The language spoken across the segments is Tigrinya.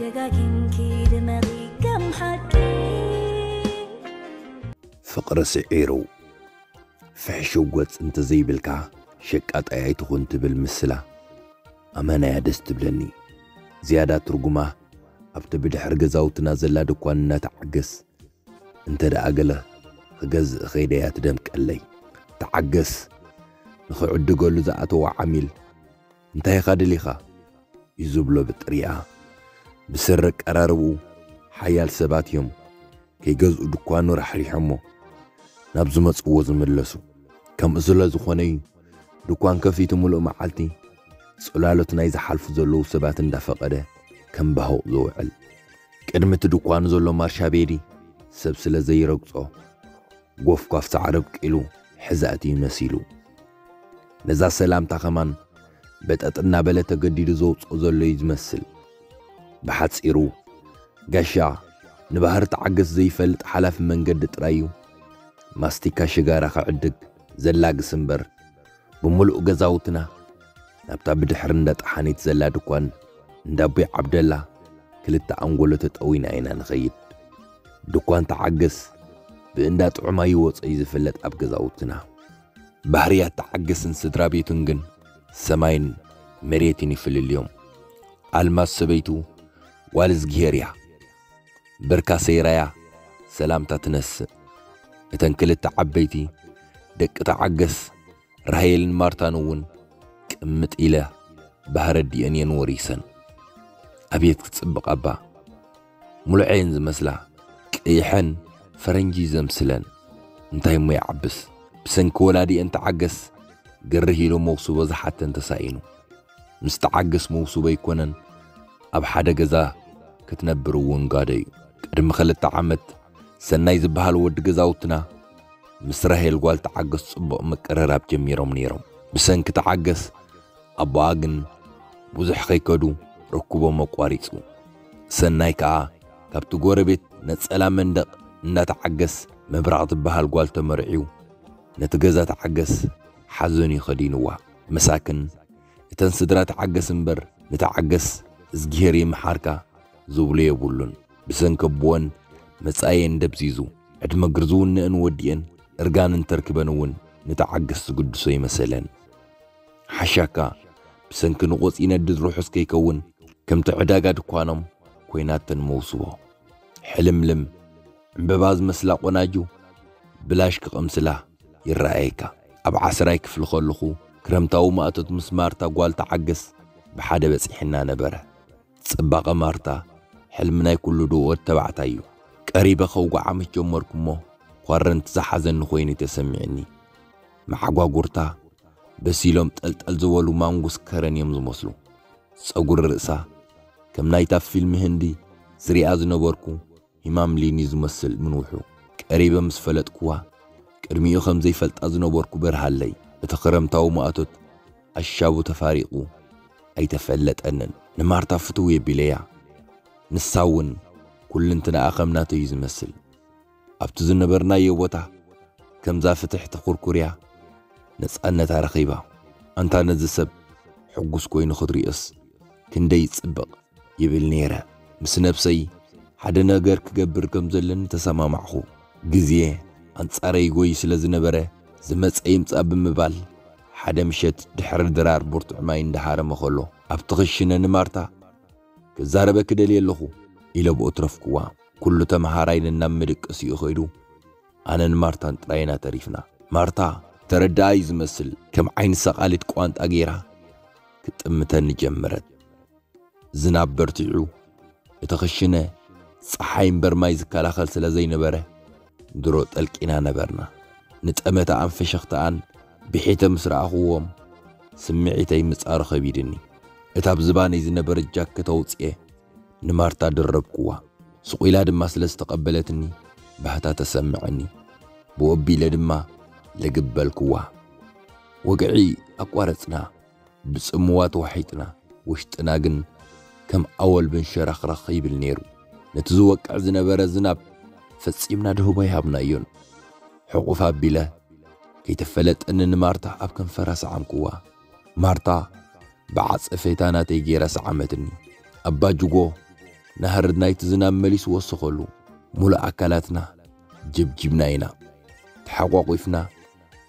ደጋጊምኪ ድመቒ ከም ሓቂ። ፍቕሪ ስዒሩ ፍሕሽው ገጽ እንተዘይብልካ ሸቃጣይ ኣይትኹን ትብል ምስላ ኣመናያ ደስ ትብለኒ። ዝያዳ ትርጉማ ኣብቲ ብድሕሪ ገዛውትና ዘላ ድኳን እናተዓገስ እንተ ደኣ ገለ ክገዝእ ኸይደያ ትደምቀለይ። ተዓገስ ንኽዕድገሉ ዝኣተወ ዓሚል እንታይ ኢኻ ደሊኻ እዩ ዝብሎ ብጥሪኣ። ብስሪ ኣቀራርብኡ ሓያል ሰባት እዮም ከይገዝኡ ድኳኑ ራሕሪሖሞ ናብ ዝመጽዎ ዝምለሱ። ከምኡ ስለ ዝኾነ እዩ ድኳን ከፊቱ ምሉእ መዓልቲ ጽላሎት ናይ ዝሓልፉ ዘለዉ ሰባት እንዳፈቐደ ከም ባሁቕ ዝውዕል። ቅድሚ እቲ ድኳኑ ዘሎ ማርሻ ቤዲ ሰብ ስለ ዘይረግጾ ጎፍጓፍ ሳዕሪ ኣብቂሉ ሕዛእቲ እዩ መሲሉ። ነዛ ሰላምታ ኸማን በጠጥ እናበለ ተገዲዱ ዘውፅኦ ዘሎ እዩ ዝመስል። ብሓፂሩ ጋሻ ንባህሪ ተዓገስ ዘይፈልጥ ሓላፊ መንገዲ ጥራይ እዩ ማስቲካ ሽጋራ ክዕድግ ዘላግስ እምበር ብምሉእ ገዛውትና ናብታ ብድሕሪ እንዳ ጠሓኒት ዘላ ድኳን እንዳ ኣቦይ ዓብደላ ክልተ ኣንጎሎ ተጠዊና ኢና ንኸይድ። ድኳን ተዓገስ ብእንዳ ጥዑማይ ወፀይ ዝፍለጥ ኣብ ገዛውትና። ባህርያት ተዓገስን ስድራ ቤቱን ግን ሰማይን መሬትን ይፍልልዮም። ኣልማዝ ሰበይቱ ጓል እዝግሄር እያ። ብርካ ሰይራያ ሰላምታ ትነስእ። እተን ክልተ ዓበይቲ ደቂ ተዓገስ ራሄልን ማርታን እውን ቅምጥ ኢለ ባህረዲአን እየን ወሪሰን። ኣብየት ክትጽብቕ ኣባ! ሙሉዐየን ዝመስላ ቀይሐን ፈረንጂ ዘምስለን። እንታይ እሞ ይዓብስ ብሰንኪ ወላዲአን ተዓገስ ግርህ ኢሉ መውስቦ ዝሓተን ተሳኢኑ። ምስ ተዓገስ መውስቦ ኣይኮነን ኣብ ሓደ ገዛ ክትነብር እውን ጋዶ እዩ። ቅድሚ ክልተ ዓመት ሰናይ ዝበሃል ወዲ ገዛውትና ምስ ራሄል ጓል ተዓገስ ጽቡቕ ምቅርራብ ጀሚሮም ነይሮም። ብሰንኪ ተዓገስ ኣቦኣ ግን ብዙሕ ከይከዱ ርክቦም ኣቋሪጹ። ሰናይ ከኣ ካብቲ ጎረቤት ነጸላ መንደቕ እንዳተዓገስ መብራቕ ትበሃል ጓል ተመርዕዩ ነቲ ገዛ ተዓገስ ሓዘኑ ከዲንዋ። መሳክን እተን ስድራ ተዓገስ እምበር ንተዓገስ እዝግሄር ይምሓርካ ዝብሉ የብሉን። ብሰንኪ ኣቦአን መጻኢየን ደብዚዙ ዕድመ ግርዝውነአን ወዲአን እርጋን እንተርክበን እውን ንተዓገስ ዝግድሶ ይመሰለን። ሓሻካ ብሰንኪ ንቑጽ ይነድድ ርሑስ ከይከውን ከምቲ ዕዳጋ ድኳኖም ኮይናተን መውስቦ። ሕልምልም ዕምበባ ዝመስላ ቆናጁ ብላሽ ክቐምስላ ይረኣየካ። ኣብ ዓስራይ ክፍሊ ከለኹ ክረምታዊ ማእቶት ምስ ማርታ ጓል ተዓገስ ብሓደ በጺሕና ነበረ። ጽባቐ ማርታ ሕልሚ ናይ ኩሉ ድወት ተባዕታይ እዩ። ቀሪበ ከውግዓ ምስ ጀመርኩ እሞ ኳረንቲ ዝሓዘኒ ኮይኑ ተሰሚዕኒ። መዓጓጉርታ በሲሎም ጠልጠል ዝበሉ ማንጉስ ከረን እዮም ዝመስሉ። ጸጉሪ ርእሳ ከም ናይታ ፊልም ህንዲ ዝሪኣ ዝነበርኩ ሂማም ሊኒ ዝመስል ምንውሑ ቀሪበ ምስ ፈለጥኩዋ ቅድሚኡ ከም ዘይፈልጣ ዝነበርኩ በርሃለይ። እቲ ክረምታዊ ማእቶት ኣሻቡ ተፋሪቑ ኣይተፈለጠንን። ንማርታ ፍትው የቢለያ። ንሳ እውን ኩልንትናኣ ከም ናተይ እዩ ዝመስል። ኣብቲ ዝነበርናዮ ቦታ ከምዛ ፍትሕ ተኹርኩርያ ነጻነታ ረኺባ። ኣንታ ነዚ ሰብ ሕጉስ ኮይኑ ክትሪኦስ ክንደይ ይጽብቕ ይብል ነይረ። ምስ ነብሰይ ሓደ ነገር ክገብር ከም ዘለኒ ተሰማማዕኹ። ግዜ ኣንጻረይ ይጎይ ስለ ዝነበረ ዝመጸ ይምጻእ ብምባል ሓደ ምሸት ድሕሪ ድራር ብርቱዕ ማይ እንዳሃረመ ከሎ ኣብቲ ክሽነ ንማርታ ክዛረበኪ ደልየ ኣለኹ ኢለ ብኡ ትረፍክዋ። ኩሉ ተመሃራይ ነናብ ምድቅስ እዩ ኸይዱ። ኣነን ማርታን ጥራይና ተሪፍና። ማርታ ተረዳኣ እዩ ዝመስል ከም ዓይኒ ሰቓሊት ቋንጣ ገይራ ክትጥምተኒ ጀመረት። ዝናብ በርቲዑ እቲ ክሽነ ጸሓይ እምበር ማይ ዝከላኸል ስለ ዘይነበረ ድሮ ጠልቂና ነበርና። ንጠመተኣን ፈሸኽተኣን ብሒተ ምስ ረኣኽዎም ስምዒተይ ምጻሩ ከቢድኒ። እታ ኣብ ዝባነይ ዝነበረት ጃኬት ኣውጽኤ ንማርታ ደረብክዋ። ስቕ ኢላ ድማ ስለ ዝተቐበለትኒ ባህታ ተሰምዐኒ። ብኡ ኣቢለ ድማ ልግብ በልክዋ። ወግዒ ኣቋረጽና። ብጽምዋ ተዋሒጥና። ውሽጥና ግን ከም ኣወል ብንሸራኽራኽ ይብል ነይሩ። ነቲ ዝወቅዕ ዝነበረ ዝናብ ፈጺምና ደህቦ ኣይሃብናዮን። ሕቑፍ ኣቢለ ከይተፈለጠኒ ንማርታ ኣብ ከንፈራ ሰዓምክዋ። ማርታ ብዓጸፌታ ናተይ ገይራ ሰዓመትኒ። ኣባ ጅጎ ናህሪ ናይቲ ዝናብ መሊሱ ወሰኸሉ። ሙሉእ ኣካላትና ጀብጂብና ኢና። ተሓቋቒፍና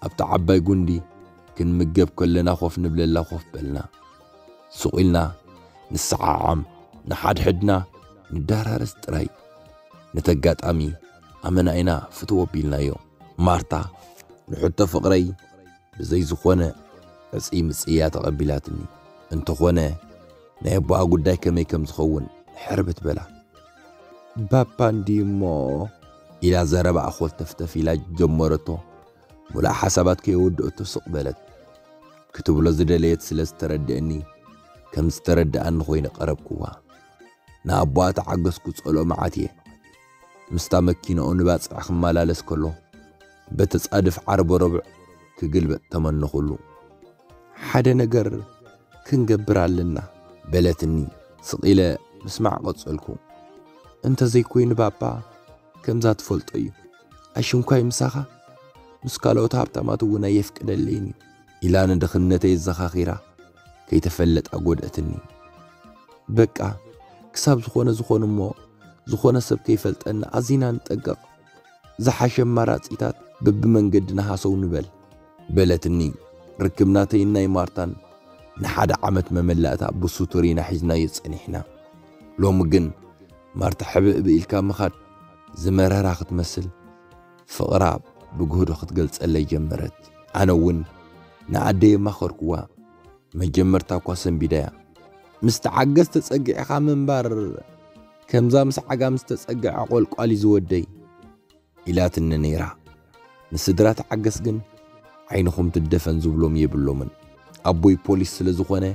ኣብታ ዓባይ ጉንዲ ክንምገብ ከለና ኮፍ ንብለላ ኮፍ በልና። ስቕ ኢልና ንሰዓዓም፣ ንሓድሕድና ንዳራረስ ጥራይ። ነቲ ኣጋጣሚ ኣመና ኢና ፍትው ኣቢልናዮ። ማርታ ንሕቶ ፍቕረይ ብዘይ ዝኾነ ዕጽይ ምጽይ እያ ተቐቢላትኒ። እንተኾነ ናይ ኣቦኣ ጉዳይ ከመይ ከም ዝኸውን ሕርብት በላ። ባባ እንድዩ እሞ ኢላ ዘረባኣ ኾልተፍተፍ ኢላ ጀመረቶ። ሙሉእ ሓሳባት ከየወደአቶ ስቕ በለት። ክትብሎ ዝደለየት ስለ ዝተረድአኒ ከም ዝተረድኣኒ ኮይነ ቀረብክዋ። ንኣቦኣ ተዓገስኩ ጸልኦ መዓት እየ። ምስታ መኪናኡ ንባጽዕ ክመላለስ ከሎ በተጻድፍ ዓርበ ረቡዕ ክግልበጥ ተመነኹሉ። ሓደ ነገር ክንገብር ኣለና በለትኒ። ስቕ ኢለ ምስማዕ ቀጸልኩ። እንተዘይኮይኑ ባባ ከምዛ ትፈልጦ እዩ። ኣሽንኳይ ምሳኻ ምስ ካልኦት ሃብታማት እውን ኣየፍቅደለይን እዩ ኢላ ንድኽነተይ ዘኻኺራ ከይተፈለጣ ጎድእትኒ። በቃ ክሳብ ዝኾነ ዝኾነ እሞ ዝኾነ ሰብ ከይፈልጠና ኣዚና ንጠንቀቕ። ዝሓሸ ኣማራጺታት በብመንገድና ሃሰው ንበል በለትኒ። ርክብ ናተይን ናይ ማርታን ንሓደ ዓመት መመላእታ ብስቱር ኢና ሒዝናዮ ጸኒሕና። ሎሚ ግን ማርታ ሕብእብ ኢልካ ምኻድ ዝመረራ ክትመስል ፍቕራ ብግህዶ ክትገልጸለይ ጀመረት። ኣነ እውን ንኣደይ ኣማኸርክዋ። መጀመርታ እኳ ሰንቢዳያ። ምስ ተዓገስ ተጸጊዕኻ ምንባር ከምዛ ምስ ዓጋም ዝተጸግዐ ቆልቋል እዩ ዝወደይ ኢላትኒ ነይራ። ንስድራ ተዓገስ ግን ዓይንኹም ትደፈን ዝብሎም የብሎምን። ኣቦይ ፖሊስ ስለ ዝኾነ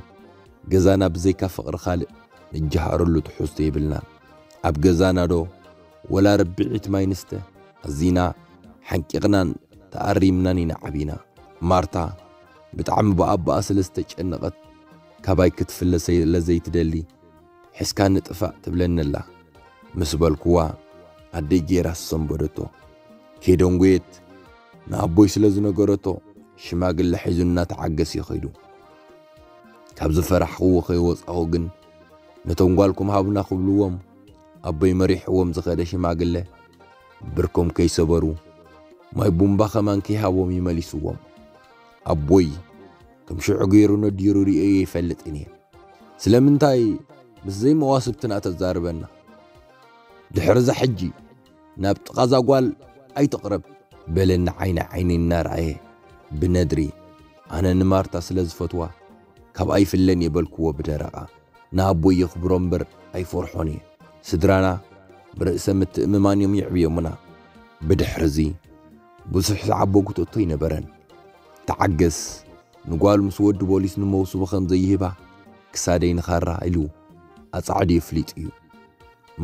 ገዛና ብዘይካ ፍቕሪ ካልእ ንጀሃረሉ ትሕዝቶ የብልናን። ኣብ ገዛና ዶ ወላ ርብዒት ማይ ንስተ ኣዚና ሓንቂቕናን ተኣሪምናን ኢና ዓቢና። ማርታ ብጣዕሚ ብኣቦኣ ስለ ዝተጨነቐት ካባይ ክትፍለ ስለ ዘይትደሊ ሕስካ ንጥፋእ ትብለኒ ኣላ ምስ በልክዋ ኣደይ ጌራ ዝሰንበደቶ። ከይደንጎየት ንኣቦይ ስለ ዝነገረቶ ሽማግለ ሒዙ እናተዓገስ እዩ ኸይዱ። ካብ ዝፈራሕኽዎ ከይወጻኹ ግን ነቶም ጓልኩም ሃቡና ክብልዎም ኣቦይ መሪሕዎም ዝኸደ ሽማግለ ብርኮም ከይሰበሩ ማይ ቡምባ ከማን ከይሃቦም ይመሊስዎም። ኣቦይ ከም ሽዑ ገይሩ ነዲሩ ርእዮ ይፈልጥን እየ። ስለምንታይ ምስ ዘይመዋስብትና ተዛርበና? ድሕሪ እዛ ሕጂ ናብ ጥቓ እዛ ጓል ኣይትቕረብ በለኒ ዓይኒ ዓይኒ እናረኣየ ብነድሪ። ኣነ ንማርታ ስለ ዝፈትዋ ካብ ኣይፍለን እየ በልክዎ ብደረቓ። ንኣቦይ የኽብሮ እምበር ኣይፈርሖን እየ። ስድራና ብርእሰ ምትእምማን እዮም የዕብዮምና። ብድሕሪ እዚ ብዙሕ ዝዓበጉት እቶ ኣይነበረን። ተዓገስ ንጓሉ ምስ ወዲ ቦሊስ ንመውስቦ ከም ዘይህባ ክሳደይ ንኻራ ኢሉ ኣጻዕዱ የፍሊጡ እዩ።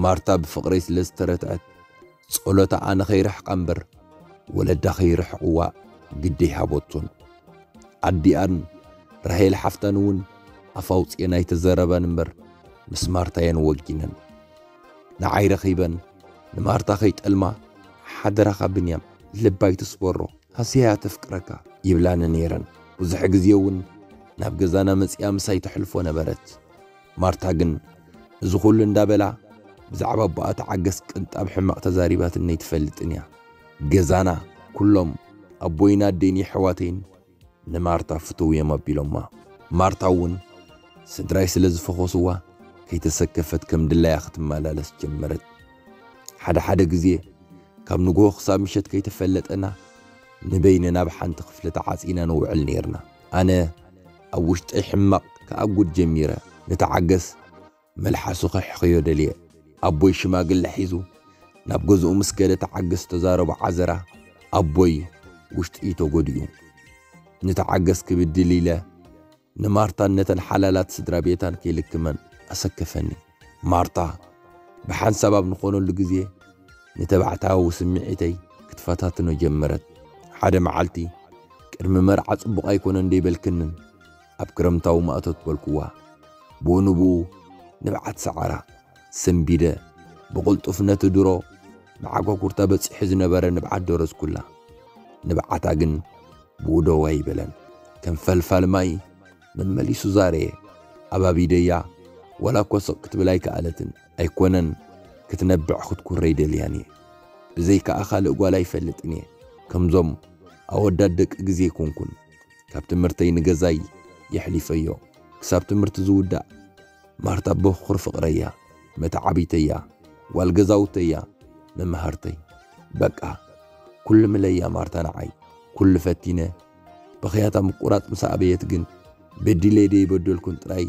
ማርታ ብፍቕረይ ስለ ዝተረትዐት ጸሎታ ኣነ ከይርሕቃ እምበር ወለዳ ከይርሕቕዋ ግዲ ኣይሃበቶን። ኣዲኣን ራሄል ሓፍታን እውን ኣፍ ኣውጺኤን ኣይተዘረባን እምበር ምስ ማርታ እየን ወጊነን። ንዓይ ረኺበን ንማርታ ከይጠልማ ሓደራኻ ብንያም ልባ ኣይትስበሮ ሃስያያ ተፍቅረካ ይብላኒ ነይረን። ብዙሕ ግዜ እውን ናብ ገዛና መጺኣ ምሳይ ተሕልፎ ነበረት። ማርታ ግን እዚ ኩሉ እንዳበላ ብዛዕባ ኣቦኣ ተዓገስ ቅንጣብ ሕማቕ ተዛሪባትኒ ኣይትፈልጥን እያ። ገዛና ኩሎም ኣቦይን ኣደይን የሕዋተይን ንማርታ ፍትው እዮም ኣቢሎማ። ማርታ እውን ስድራይ ስለ ዝፈኾስዋ ከይተሰከፈት ከም ድላያ ክትመላለስ ጀመረት። ሓደ ሓደ ግዜ ካብ ንግሆ ክሳብ ምሸት ከይተፈለጠና ንበይንና ኣብ ሓንቲ ክፍሊ ተዓጺና ንውዕል ነይርና። ኣነ ኣብ ውሽጠይ ሕማቕ ክኣጉድ ጀሚረ። ንተዓገስ መልሓሱ ከሕኽዮ ደልየ። ኣቦይ ሽማግለ ሒዙ ናብ ገዝኡ ምስ ከደ ተዓገስ ተዛረቦ ዓዘራ ኣቦይ ውሽጡ እዩ ተጎዲኡ። ንተዓገስ ክብድል ኢለ ንማርታን ነተን ሓላላት ስድራ ቤታን ከይልክመን ኣሰከፈኒ። ማርታ ብሓንሳብ ኣብ ንኾነሉ ግዜ ንተባዕታዊ ስምዒተይ ክትፈታትኖ ጀመረት። ሓደ መዓልቲ ቅድሚ መርዓ ጽቡቕ ኣይኮነን ደይበልክንን ኣብ ክረምታዊ ማእቶት በልክዋ። ብኡ ንብኡ ንብዓት ሰዓራ ሰንቢደ ብቕልጡፍ ነቲ ድሮ መዓጓጉርታ በጺሑ ዝነበረ ንብዓት ደረዝኩላ። ንብዓታ ግን ብኡ ደው ኣይበለን። ከም ፈልፋል ማይ መመሊሱ ዛረየ። ኣባቢደያ ዋላ እኮ ስቕ ክትብል ኣይከኣለትን። ኣይኮነን ክትነብዕ ክትኩረይ ደልያን እየ። ብዘይከኣ ካልእ ጓል ኣይፈልጥን እየ። ከምዞም ኣወዳት ደቂ ግዜ ኣይኮንኩን። ካብ ትምህርተይ ንገዛይ የሕሊፈዮ። ክሳብ ትምህርቲ ዝውዳእ ማርታ በኹር ፍቕረያ፣ መተዓቢተያ፣ ጓል ገዛውተያ፣ መመሃርተይ። በቃ ኩሉ ምለያ ማርታ ንዓይ። ኩሉ ፈቲነ። ብኽያታ ምቁራጽ ምስ ኣበየት ግን በዲለ ደይበደልኩን ጥራይ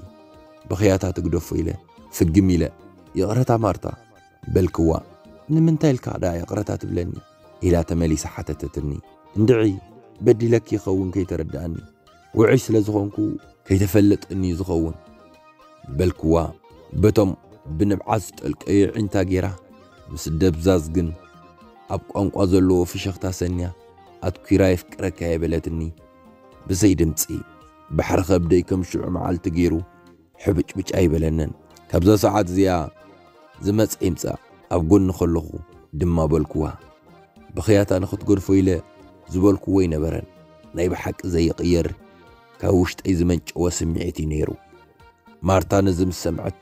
ብኽያታ ትግደፎ ኢለ ፍግም ኢለ፣ "ይቕረታ ማርታ" በልክዋ። "ንምንታይ ኢልካ ደኣ ይቕረታ ትብለኒ?" ኢላ ተመሊሳ ሓተተትኒ። "እንድዒ በዲለኪ ይኸውን ከይተረድኣኒ፣ ውዑይ ስለ ዝኾንኩ ከይተፈለጠኒ እዩ ዝኸውን" በልክዋ። በቶም ብንብዓት ዝጠልቀዮ ዒንታ ጌራ ምስ ደብዛዝ ግን ኣብ ቋንቋ ዘለዎ ፍሸኽታ ሰንያ፣ "ኣትኲራ የፍቅረካ" እየ በለትኒ። ብዘይ ድምጺ ባሕሪ ከብደይ ከም ሽዑ መዓልቲ ገይሩ ሕብጭብጭ ኣይበለንን። ካብዛ ሰዓት እዚኣ ዝመጽእ ይምጻእ፣ ኣብ ጎኒ ከለኹ ድማ በልክዋ። ብኽያታ ንኽትገድፎ ኢለ ዝበልክዎ ኣይነበረን። ናይ ብሓቂ ዘይቕየር ካብ ውሽጠይ ዝመንጨወ ስምዒት እዩ ነይሩ። ማርታ ነዚ ምስ ሰምዐት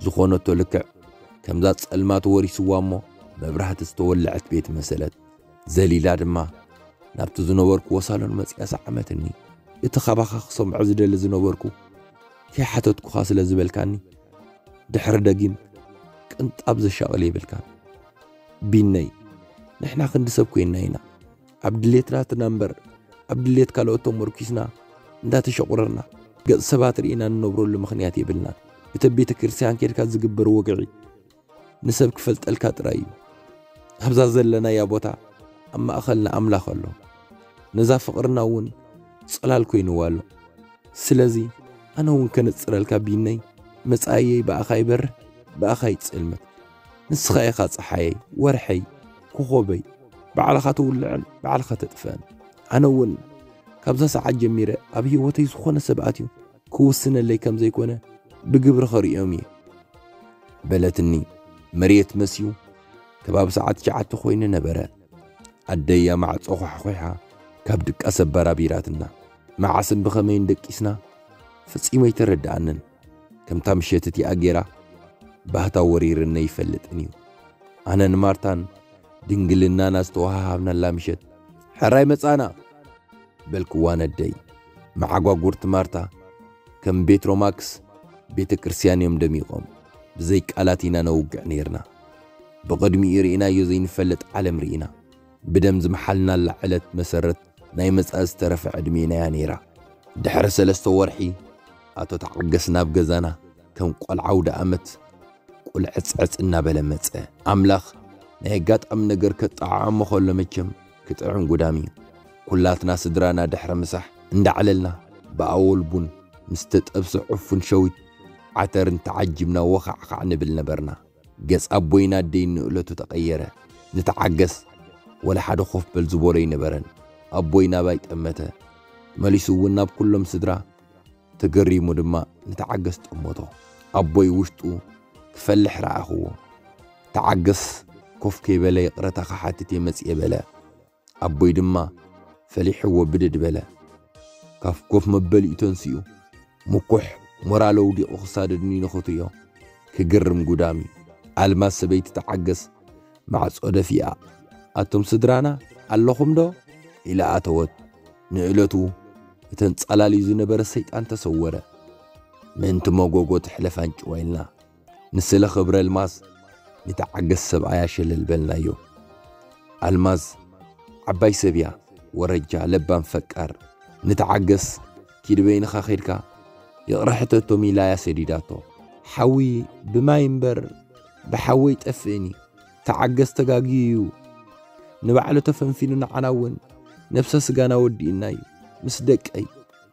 ዝኾነቶ ልክዕ ከምዛ ጸልማት ወሪስዋ እሞ መብራህቲ ዝተወልዐት ቤት መሰለት። ዘሊላ ድማ ናብቲ ዝነበርክዎ ሳሎን መጺኣ ሰዓመትኒ። እቲ ካባኻ ክሰምዖ ዝደሊ ዝነበርኩ ከይሓተትኩኻ ስለ ዝበልካኒ ድሕሪ ደጊም ቅንጣብ ዘሻቕል የብልካን። ቢነይ፣ ንሕና ክንዲ ሰብ ኮይንና ኢና። ኣብ ድሌትና ትናንበር፣ ኣብ ድሌት ካልኦት ተመርኪስና እንዳተሸቑረርና ገጽ ሰባት ርኢና ንነብረሉ ምኽንያት የብልናን። እቲ ኣብ ቤተ ክርስቲያን ኬድካ ዝግበር ወግዒ ንሰብ ክፈልጠልካ ጥራይ እዩ። ኣብዛ ዘለናያ ቦታ ኣብ ማእኸልና ኣምላኽ ኣሎ። ነዛ ፍቕርና እውን ጽላል ኮይንዋ ኣሎ። ስለዚ ኣነ እውን ከነጽረልካ ቢነይ፣ መጻኢየይ ብኣኻ ይበርህ፣ ብኣኻ ይጽልመት። ንስኻ ኢኻ ጸሓየይ፣ ወርሐይ፣ ኮኾበይ፣ ባዕልኻ ትውልዕን ባዕልኻ ተጥፍእን። ኣነ እውን ካብዛ ሰዓት ጀሚረ ኣብ ህይወተይ ዝኾነ ሰብ ኣትዩ ክውስነለይ ከም ዘይኮነ ብግብሪ ከርእዮም እየ በለትኒ። መሬት መስዩ ከባቢ ሰዓት ትሽዓተ ኮይኑ ነበረ። ኣደያ ማዕጾ ኳሕኲሓ ካብ ድቃስ ኣባራቢራትና። መዓስን ብኸመይን ደቂስና ፈጺሙ ኣይተረድኣንን። ከምታ ምሸት እቲኣ ጌራ ባህታ ወሪርኒ ኣይፈልጥን እዩ። ኣነን ማርታን ድንግልናና ዝተወሃሃብናላ ምሸት። "ሕራይ መጻና!" በልክዋ ነደይ። መዓጓጉርቲ ማርታ ከም ቤትሮማክስ ቤተ ክርስቲያን እዮም ደሚቖም። ብዘይ ቃላት ኢና ነውግዕ ነይርና። ብቕድሚኡ ርኢናዮ ዘይንፈልጥ ዓለም ርኢና። ብደም ዝመሓልናላ ዕለት መሰረት ናይ መጻኢ ዝተረፈ ዕድሜና እያ ነይራ። ድሕሪ ሰለስተ ወርሒ ኣቶ ተዓገስ ናብ ገዛና ከም ቆልዓ ኣውደ ኣመት ቁልዕጽዕጽ እናበለ መጸ። ኣምላኽ ናይ ኣጋጣሚ ነገር ከጠዓዕሞ ከሎ መቸም ክጥዕም ጉዳም እዩ። ኩላትና ስድራና ድሕሪ ምሳሕ እንዳዕለልና ብኣወል ቡን ምስ ተጠብሰ ዕፉን ሸዊት ዓተርን ተዓጂብና ወኻዕኻዕ ንብል ነበርና። ገጽ ኣቦይን ኣደይን ንእለቱ ተቐየረ። ንተዓገስ ወላ ሓደ ኮፍ በል ዝበሎ ኣይነበረን። ኣቦይ ናባይ ጠመተ። መሊሱ እውን ናብ ኩሎም ስድራ ተገሪሙ ድማ ንተዓገስ ጠመቶ። ኣቦይ ውሽጡ ክፈልሕ ረኣኽዎ። ተዓገስ ኮፍ ከይበለ ይቕረታ ክሓትት እየ መጽየ በለ። ኣቦይ ድማ ፈሊሕዎ ብድድ በለ። ካብ ኮፍ መበሊኡ ተንሲኡ ምኩሕ ሞራል ኣውዲቑ ክሳደድኒ ንኽትዮ ክግርም ጉዳም እዩ። ኣልማዝ ሰበይቲ ተዓገስ ማዕጾ ደፊኣ፣ "ኣቶም ስድራና ኣለኹም ዶ?" ኢላ ኣተወት። ንእለቱ እተን ጸላልዩ ዝነበረ ሰይጣን ተሰወረ። ምእንቲ መጎጎ ትሕለፍ ኣንጭዋ ኢልና ንስለ ክብረ ኣልማዝ ንተዓገስ ሰብኣያ ሸለል በልናዮ። ኣልማዝ ዓባይ ሰብ እያ፣ ወረጃ፣ ለባም፣ ፈቃር። ንተዓገስ "ኪድ በይንኻ ኸይድካ ይቕረ ሕተቶም" ኢላ እያ ሰዲዳቶ። ሓዊ ብማይ እምበር ብሓዊ ኣይጠፍእን እዩ። ተዓገስ ተጋግዩ እዩ። ንባዕሉ ተፈንፊኑ ንዓና እውን ነብሰ ስጋና ወዲኡና እዩ። ምስ ደቀይ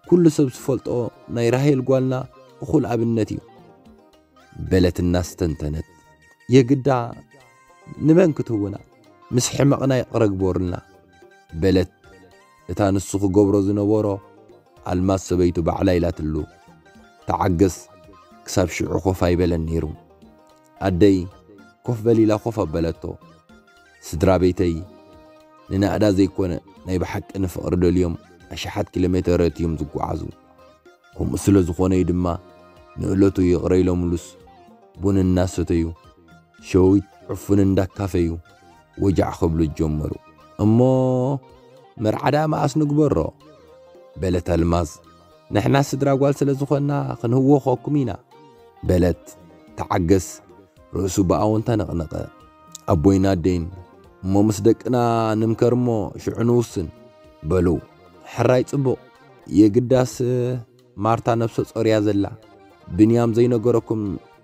ኩሉ ሰብ ዝፈልጦ ናይ ራሄል ጓልና እኹል ኣብነት እዩ በለት እናስተንተነት። "የግዳ ንመን ክትህውና? ምስ ሕመቕና ይቕረ ግበሩልና" በለት። እታ ንሱ ክገብሮ ዝነበሮ ኣልማዝ ሰበይቱ ባዕላ ኢላትሉ። ተዓገስ ክሳብ ሽዑ ኮፍ ኣይበለን ነይሩ። ኣደይ ኮፍ በል ኢላ ኮፍ ኣበለቶ። ስድራ ቤተይ ንናእዳ ዘይኮነ ናይ ብሓቂ ንፍቕሪ ደልዮም ኣሽሓት ኪሎ ሜተራት እዮም ዝጓዓዙ። ከምኡ ስለ ዝኾነ እዩ ድማ ንእለቱ ይቕረ ኢሎምሉስ ቡን እናሰተዩ፣ ሸዊት ዕፉን እንዳካፈዩ ወጃዕ ክብሉ ጀመሩ። "እሞ መርዓ ደኣ መኣስ ንግበሮ?" በለት ኣልማዝ። "ንሕና ስድራ ጓል ስለ ዝኾንና ክንህወኸኩም ኢና" በለት። ተዓገስ ርእሱ ብኣዎንታ ነቕነቐ። "ኣቦይን ኣደይን፣ እሞ ምስ ደቅና ንምከር እሞ ሽዑ ንውስን" በሉ። "ሕራይ ጽቡቕ፣ የግዳስ ማርታ ነብሰ ጾር እያ ዘላ፣ ብንያም ዘይነገረኩም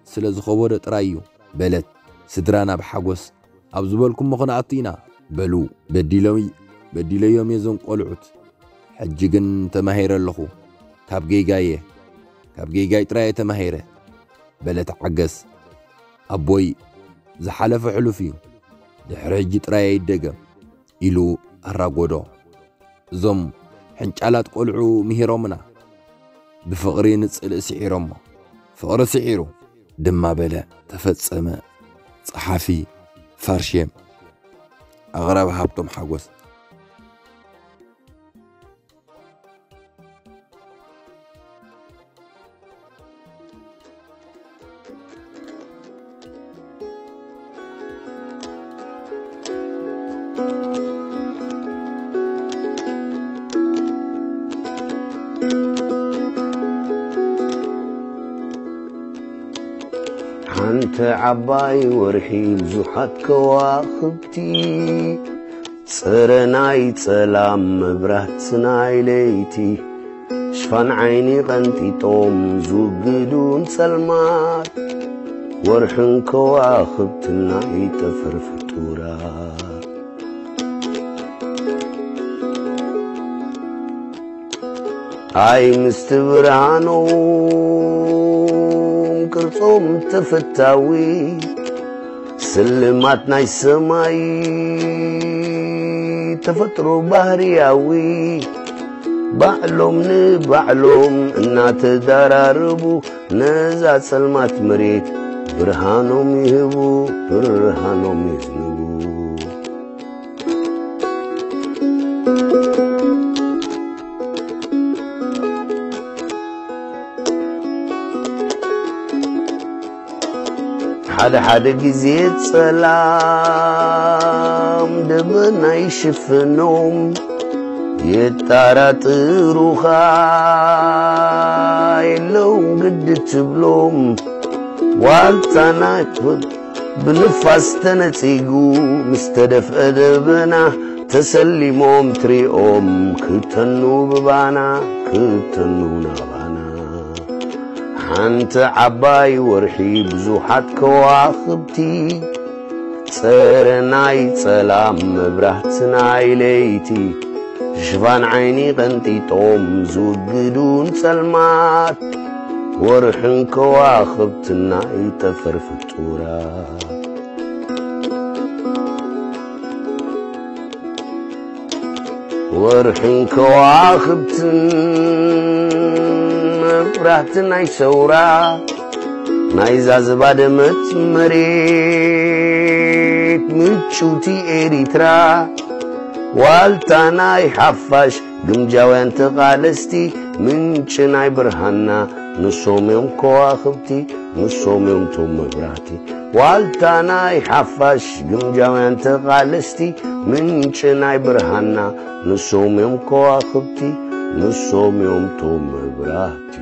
ስለ ዝኸበዶ ጥራይ እዩ" በለት። ስድራና ብሓጎስ "ኣብ ዝበልኩሞ ክንኣቱ ኢና" በሉ። በዲሎይ-፣ በዲለዮም እየ እዞም ቆልዑት። ሕጂ ግን ተማሂረ ኣለኹ። ካብ ጌጋየ፣ ካብ ጌጋይ ጥራይ እየ ተማሂረ በለ ተዓገስ። ኣቦይ "ዝሓለፈ ሕሉፍ እዩ፣ ድሕሪ ሕጂ ጥራይ ኣይደገም" ኢሉ ኣራጎዶ። "እዞም ሕንጫላት ቆልዑ ምሂሮምና፣ ብፍቕሪ ንጽልእ ስዒሮሞ፣ ፍቕሪ ስዒሩ" ድማ በለ። ተፈጸመ። ጸሓፊ ፋርሼም፣ ኣቕራቢ ሃብቶም ሓጎስ። ሓንቲ ዓባይ ወርሒ ብዙሓት ከዋኽብቲ፣ ጸረ ናይ ጸላም መብራት ናይ ለይቲ፣ ሽፋን ዓይኒ ቀንጢጦም ዝውግዱን ጸልማት፣ ወርሕን ከዋኽብትን ናይ ጠፈር ፍጡራት። ኣይ ምስቲ ብርሃኖም ቅርጾም ተፈታዊ፣ ስልማት ናይ ሰማይ ተፈጥሮ ባህርያዊ፣ ባዕሎም ንባዕሎም እናተዳራረቡ፣ ነዛ ጸልማት መሬት ብርሃኖም ይህቡ፣ ብርሃኖም ይህቡ። ሓደ ሓደ ግዜ ጸላም ደበና ይሽፍኖም፣ የጣራጥሩኻ የለውን ግዲ ትብሎም። ዋልታ ናይ ብንፋስ ተነጺጉ ምስ ተደፍአ ደበና፣ ተሰሊሞም ትሪኦም ክተኑ ብባና፣ ክተኑ ናባና። ሓንቲ ዓባይ ወርሒ ብዙሓት ከዋኽብቲ፣ ጸረ ናይ ጸላም መብራህቲ ናይ ለይቲ፣ ሽፋን ዓይኒ ቀንጢጦም ዝውግዱን ጸልማት፣ ወርሕን ከዋኽብትን ናይ ጠፈር ፍጡራት። ወርሕን ከዋኽብትን መብራህቲ ናይ ሰውራ፣ ናይዛ ዝባደመት መሬት ምጭውቲ ኤሪትራ፣ ዋልታ ናይ ሓፋሽ ግምጃውያን ተቓለስቲ፣ ምንጪ ናይ ብርሃንና ንሶም እዮም ከዋኽብቲ፣ ንሶም እዮም ቶም መብራህቲ። ዋልታ ናይ ሓፋሽ ግምጃውያን ተቓለስቲ፣ ምንጪ ናይ ብርሃንና ንሶም እዮም ከዋኽብቲ፣ ንሶም እዮም ቶም መብራህቲ።